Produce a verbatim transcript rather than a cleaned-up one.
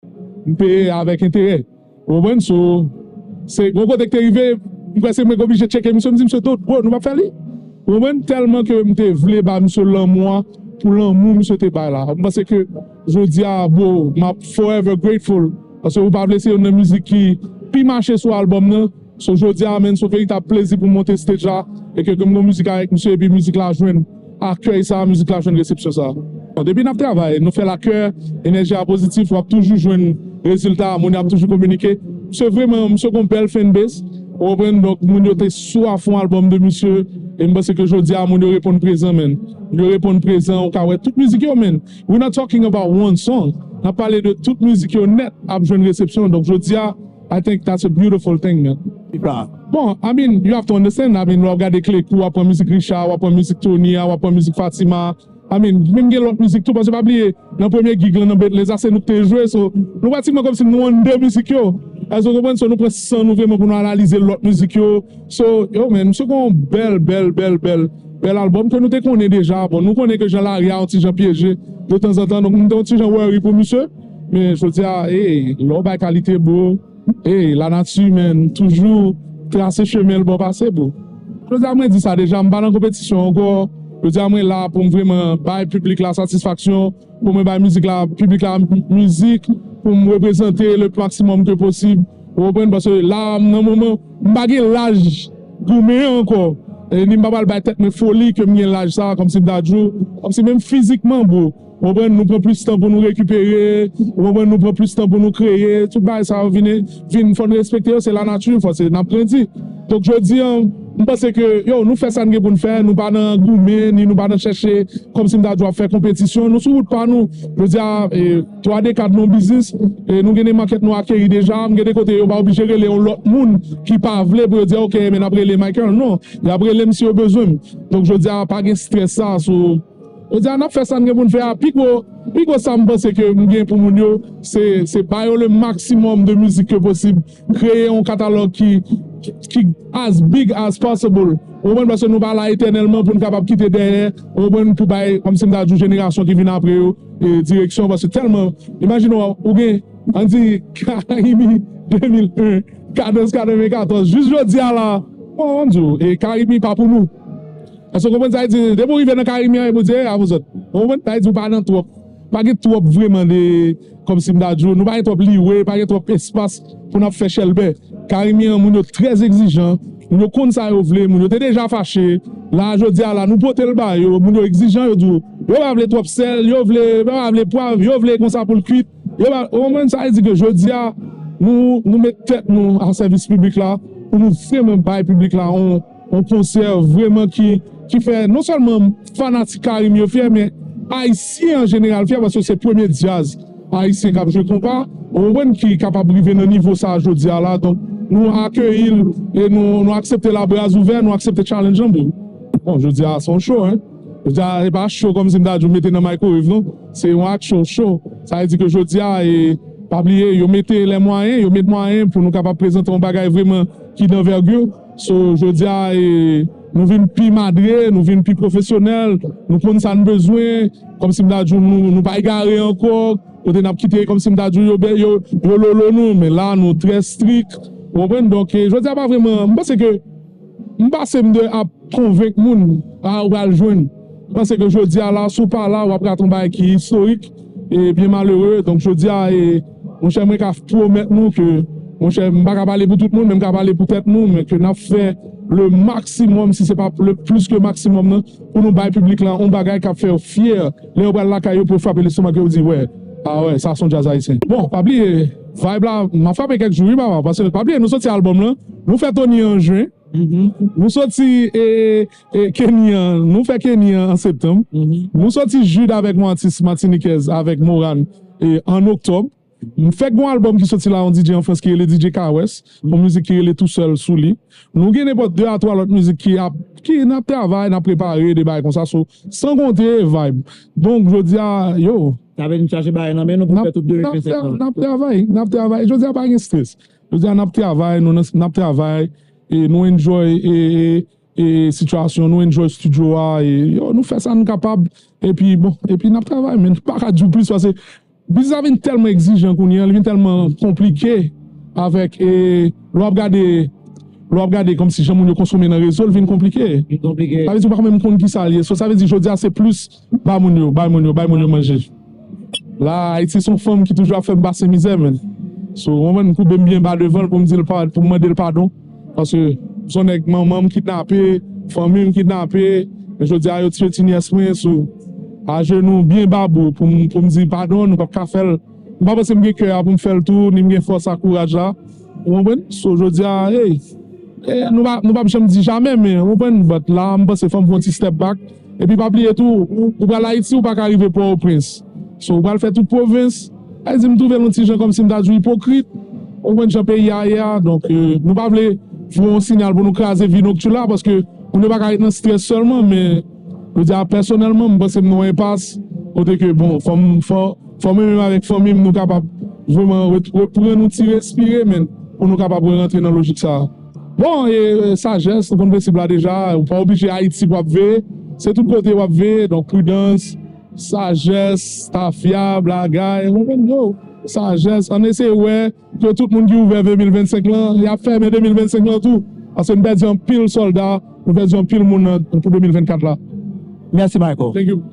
M peye avèk enterè. Ou konprann? So, se yon kote ki te rive, m kwè se mwen ki oblije tcheke misye, m di misye, "Dude, bro, nou p ap fè li." Ou konprann? Tèlman ke m te vle ba misye lanmou an, pou lanmou misye te bay la. M panse ke jodi a, bro, m ap forever grateful. Paske ou pa vle se youn nan mizik ki pi mache sou albòm nan. So jodi a, menn, se yon veritab plezi pou m monte stage la, e ke, ke m gen mizik avèk misye, epi mizik la jwenn akèy sa, mizik la jwenn resepsyon sa. Bon, depi n ap travay, nou fè l ak kè, enèji a pozitif, w ap toujou jwenn rezilta, moun yo ap toujou kominike. Misye vrèman, misye gon bèl fanbase, ou konprann? Donk, moun yo te swaf yon albòm de misye, e m panse ke jodi a, moun yo reponn prezan, menn. Moun yo reponn prezan, ou ka wè tout mizik yo, menn. We not talking about one song. N ap pale de tout mizik yo nèt ap jwenn resepsyon. Donk, jodi a, I think that's a beautiful thing, man. Bon, I mean, you have to understand, I mean, w ap gade Klekou, w ap pran mizik Richard, w ap pran mizik Tony, w ap pran mizik Fatima. I mean, menm gen lòt mizik tou, paske pa bliye, nan premye gig lan, nan Bentley, sa se nou ki te jwe, so, nou pratikman kòmsi nou anndan mizik yo. Èske w konprann? So, nou pran san nou vrèman pou nou analize lòt mizik yo. So, yo, man, misye gon bèl, bèl, bèl, bèl, bèl albòm ke nou te konnen deja. Bon, nou konnen ke jan lari a yon ti jan pyeje de tanzantan, donk nou te yon ti jan worry pou misye. Men, jodi a, hey, lè w bay kalite, bro, hey, lanati, man, toujou trase chemen l ba w pase, bro. Jodi a, mwen di sa deja, m pa nan konpetisyon ankò. Jodi a, mwen la pou m vrèman bay piblik la satisfaksyon, pou mwen bay mizik la, piblik la mizik, pou m reprezante le maksimòm ke posib. Ou konprann? Paske la, nan moman, m pa gen laj goumen an ankò. E ni m pa pral bay tèt mwen foli ke m gen laj sa, kòmsi m ta di w, kòmsi menm fizikman, bro. Ou konprann? Nou pran plis tan pou nou rekipere, ou konprann? Nou pran plis tan pou nou kreye. Tout bagay sa yo vin, vin fò n respekte yo, se lanati, fò se n ap grandi. Donk, jodi a, m panse ke, yo, nou fè sa n gen pou n fè, nou pa nan goumen, ni nou pa nan chèche, kòmsi m ta di w ap fè konpetisyon, nou sou wout pa nou. Jodi a, e, twa dekad nan biznis, e, nou gen de makèt nou akeri deja, m gen de kote yo pa oblije rele yon lòt moun ki pa vle pou yo di, "Ok, men n ap rele Michael." Non, y ap rele m si yo bezwen m. Donk, jodi a, pa gen strès sa, so, jodi a, n ap fè sa n gen pou n fè a. Pi gwo, pi gwo sa m panse ke m gen pou moun yo, se, se ba yo le maksimòm de mizik ke posib, kreye yon katalòg ki, ki, ki as big as possible. Ou konprann? Paske nou pa la etènèlman pou n kapab kite dèyè, ou konprann, pou bay, kòmsi m ta di w, jenerasyon ki vin apre yo, e, direksyon. Paske tèlman, imajine w, ou gen, ann di, Karimi de mil en, Kadans katrevenkatòz, jis jodi a la, bon, ann di w, e Karimi pa pou nou. Èske w konprann sa vle di? Depi w rive nan Karimi an, epi w di, "Ey, a pou zòt." Ou konprann? Sa vle di w pa nan twòp, pa gen twòp vrèman de, kòmsi m ta di w, nou pa gen twòp liwè, pa gen twòp espas pou n ap fè chèlbè. Karimi an, moun yo trè egzijan, moun yo konn sa yo vle, moun yo te deja fache. La, jodi a la, nou pote l ba yo, moun yo egzijan, yo di w, yo pa vle twòp sèl, yo vle, yo pa vle pwav, yo vle konsa pou l kwit. Yo pa, ou konprann sa vle di ke jodi a, nou, nou met tèt nou a sèvis piblik la, pou nou vrèman bay piblik la yon, yon konsè vrèman ki, ki fè non sèlman fanatik Karimi yo fyè, men Ayisyen an jeneral fyè, paske se premye djaz ayisyen k ap jwe konpa, ou konprann, ki kapab rive nan nivo sa a jodi a la. Donk, nou akeyi l e nou, nou aksepte l a bra ouvè, nou aksepte challenge lan, bro. Bon, jodi a, se yon show, hein. Jodi a, se pa show kòmsi m ta di w mete nan microwave, non. Se yon actual show. Sa vle di ke jodi a, e, pa bliye, yo mete les moyens, yo met mwayen pou nou kapab prezante yon bagay vrèman ki d'envergure. So, jodi a, e, nou vin pi madre, nou vin pi pwofesyonèl, nou konn sa n bezwen, kòmsi m ta di w, nou, nou pa egare ankò, kote n ap kite, kòmsi m ta di w, yo, yo, yo lolo nou, men la, nou trè strik, ou konprann? Donk, e, jodi a pa vrèman, m panse ke, m pase m de ap konvenk moun, a, ou pral jwenn. M panse ke jodi a la, si w pa la, w ap rate yon bagay ki istorik, e byen malere. Donk, jodi a, e, monchè, mwen ka pwomèt nou ke, monchè, m pa ka pale pou tout moun, men m ka pale pou tèt nou, men ke n ap fè le maksimòm, si se pa le plis ke maksimòm nan, pou nou bay piblik la yon bagay k ap fè yo fyè. Lè yo pral lakay yo pou yo frape lestomak yo, yo di, "Wè, a wè, sa se yon djaz ayisyen." Bon, pa bliye, vibe la, m ap frape kèk jou, wi, papa, paske pa bliye, nou soti albòm lan, nou fè Tony an jen, nou soti, e, e, Kenny an, nou fè Kenny an, an septanm. Nou soti Jude avèk yon atis matinikèz, avèk Morane, e, an oktòb. M fèk gon albòm ki soti la, yon D J an Frans ki rele D J Kawès, yon mizik ki rele Tou Sèl sou li. Nou gen nenpòt de a twa lòt mizik ki ap, ki n ap travay, n ap prepare, de bagay konsa. So, san konte vibe. Donk, jodi a, yo. Sa vle di n chache bagay nan men nou pou fè tout de mil vennsèt lan. N ap travay, n ap travay. Jodi a pa gen strès. Jodi a n ap travay, nou nan, n ap travay, e nou enjoy, e, e, e sitiyasyon, nou enjoy studio a, e yo, nou fè sa n kapab, epi bon, epi n ap travay, men pa ka di w plis, paske Biznis la vin tèlman egzijan kounye a, li vin tèlman konplike avèk, e, lè w ap gade, lè w ap gade kòmsi jan moun yo konsome nan rezo, li vin konplike. Li konplike. Sa vle di ou pa menm konn ki sa l ye. So, sa vle di jodi a se plis ba moun yo, bay moun yo, bay moun yo manje. La, Ayiti se yon fanm ki toujou ap fè m pase mizè, men. So, ou konprann, m koube m byen ba devan l pou m di l pa, pou m mande l padon. Paske m se yon nèg manman m kidnape, fanmi m kidnape, men jodi a yo tiye ti nyès mwen, so, ajenou byen ba bou pou m, pou m di padon, nou p ap ka fè l. M pa panse m gen kè a pou m fè l tou, ni m gen fòs ak kouraj la. Ou konprann? So, jodi a, hey, eh, nou pa, nou p ap janm di jamè, men, ou konprann? But la, m panse fò m fè yon ti step back. Epi pa bliye tou, ou, ou pral Ayiti, ou pa ka rive Pòtoprens. So, ou pral fè tout pwovens. Sa vle di m twouve l yon ti jan kòmsi m ta di w ipokrit. Ou konprann jan peyi a ye a, donk, eh, nou pa vle voye yon siyal pou nou kraze vi nokti la, paske moun yo pa ka ret nan strès sèlman, men, jodi a, pèsonèlman, m panse m nan yon enpas, kote ke, bon, fò m, fò, fò mwen menm avèk fanmi m, nou kapab vrèman ret-, reprann yon ti respire, men, pou nou kapab rerantre nan lojik sa a. Bon, e, e, sajès, nou konn prensip la deja, ou pa oblije Ayiti pou ap veye, se tout kote w ap veye, donk pridans, sajès, tafya, blagay, ou konprann, yo, sajès, ann eseye wè ke tout moun ki ouvè de mil vennsenk lan, y ap fèmen de mil vennsenk lan tou, paske nou pèdi anpil sòlda, nou pèdi anpil moun nan, pou de mil vennkat la. Mèsi, Michael. Thank you.